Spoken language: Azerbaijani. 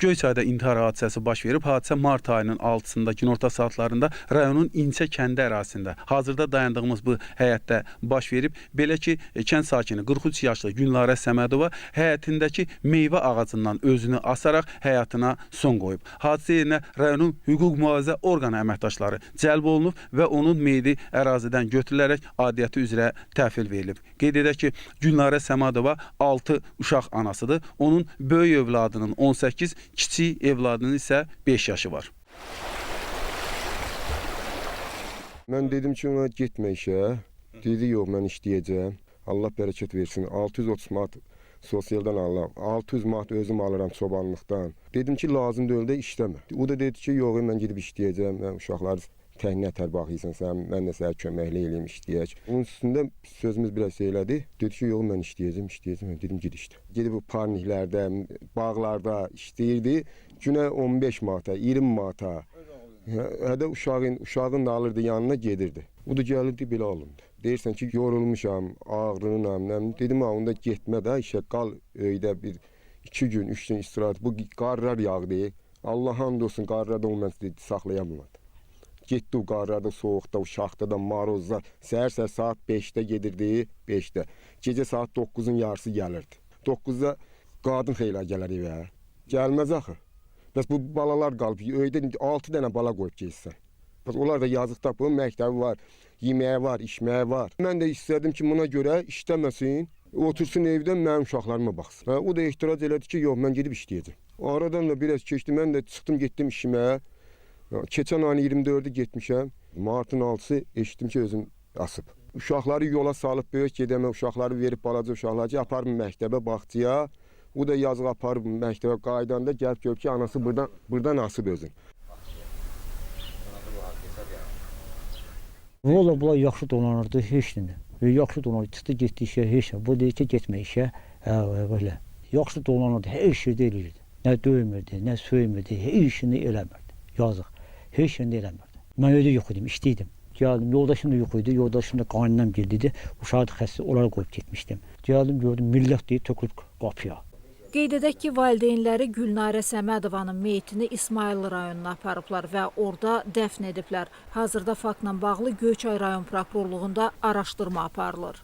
Göyçayda intihar hadisəsi baş verib. Hadisə mart ayının 6-sında günorta saatlarında rayonun İncə kəndi ərazisində. Hazırda dayandığımız bu həyətdə baş verib. Belə ki, kənd sakini 43 yaşlı Gülnarə Səmədova həyətindəki meyvə ağacından özünü asaraq həyatına son qoyub. Hadisə yerinə rayonun hüquq mühafizə orqanı əməkdaşları cəlb olunub və onun meyidi ərazidən götürülərək aidiyyəti üzrə təhvil verilib. Qeyd edək ki, Gülnarə Səmədova 6 uşaq anasıdır. Onun böyük övladının 18, kiçik evladının isə 5 yaşı var. Mən dedim ki, ona getmə işə. Dedi, yox, mən işləyəcəm. Allah bərəkət versin. 630 manat sosialdan alıram. 600 manat özüm alıram çobanlıqdan. Dedim ki, lazım deyil də işləmə. O da dedi ki, yox, mən gedib işləyəcəm. Mən uşaqları tək nətər baxırsan sən, mən də sənə köməklik eləyim, işləyək. Onun üstündə sözümüz biraz elədi. Dedi ki, yox, mən işləyəcəm, işləyəcəm. Dedim, ged işlə. Gedib bu parniklərdə, bağlarda işləyirdi. Günə 15 manata, 20 manata. Hədə uşağın da alırdı yanına gedirdi. O da gəlirdi belə alındı. Deyirsən ki, yorulmuşam, ağrınam, nə bilim. Dedim ha, onda getmə də işə, qal öydə bir 2 gün, 3 gün istirahət. Bu qarlar yağdı. Allah and olsun, qarlarda o mən saxlaya bilmədim. Getdi o qarlarda, soyuqda, o şaxtada, marozda. Səhər-səhər saat 5-də gedirdi, 5-də. Gecə saat 9-un yarısı gəlirdi. 9-da qadın xeyli gələr evə. Gəlməz axı. Bəs bu balalar qalıb, öydə 6 dənə bala qoyub getsən. Bəs onlar da yazıq tapın, məktəbi var, yeməyi var, içməyi var. Mən də istədim ki, buna görə işləməsin, otursun evdə mənim uşaqlarıma baxsın. Hə, o da ehtiraz elədi ki, yox, mən gedib işləyəcəm. Aradan da biraz keçdi, mən də çıxdım, getdim işimə. Keçən ayın 24-ü getmişəm. Martın 6-sı eşitdim ki, özüm asıb. Uşaqları yola salıb böyük gedəmə, uşaqları verib balaca uşaqları ki, aparım məktəbə, bağçaya. O da yazıq aparıb məktəbə qayıdanda gəlib görüb ki, anası buradan asıb özün. Valla bunlar yaxşı dolanırdı, heç nə. Yaxşı dolanırdı, çıxdı getdi işə, heç nə. Bu deyir ki, getmə işə, hə, belə. Yaxşı dolanırdı, hər şeydə eləyirdi. Nə döymürdü, nə söymürdü, heç işini eləmirdi. Yazıq, heç işini eləmirdi. Mən evdə yox idim, işdəydim. Gəldim, yoldaşım da yox idi, yoldaşım da qaynanam gedirdi. Uşağı da xəstə, onlara qoyub getmişdim. Gəldim, gördüm, millət deyir, tökülüb qapıya. Qeyd edək ki, valideynləri Gülnarə Səmədovanın meyitini İsmayıllı rayonuna aparıblar və orada dəfn ediblər. Hazırda faktla bağlı Göyçay rayon prokurorluğunda araşdırma aparılır.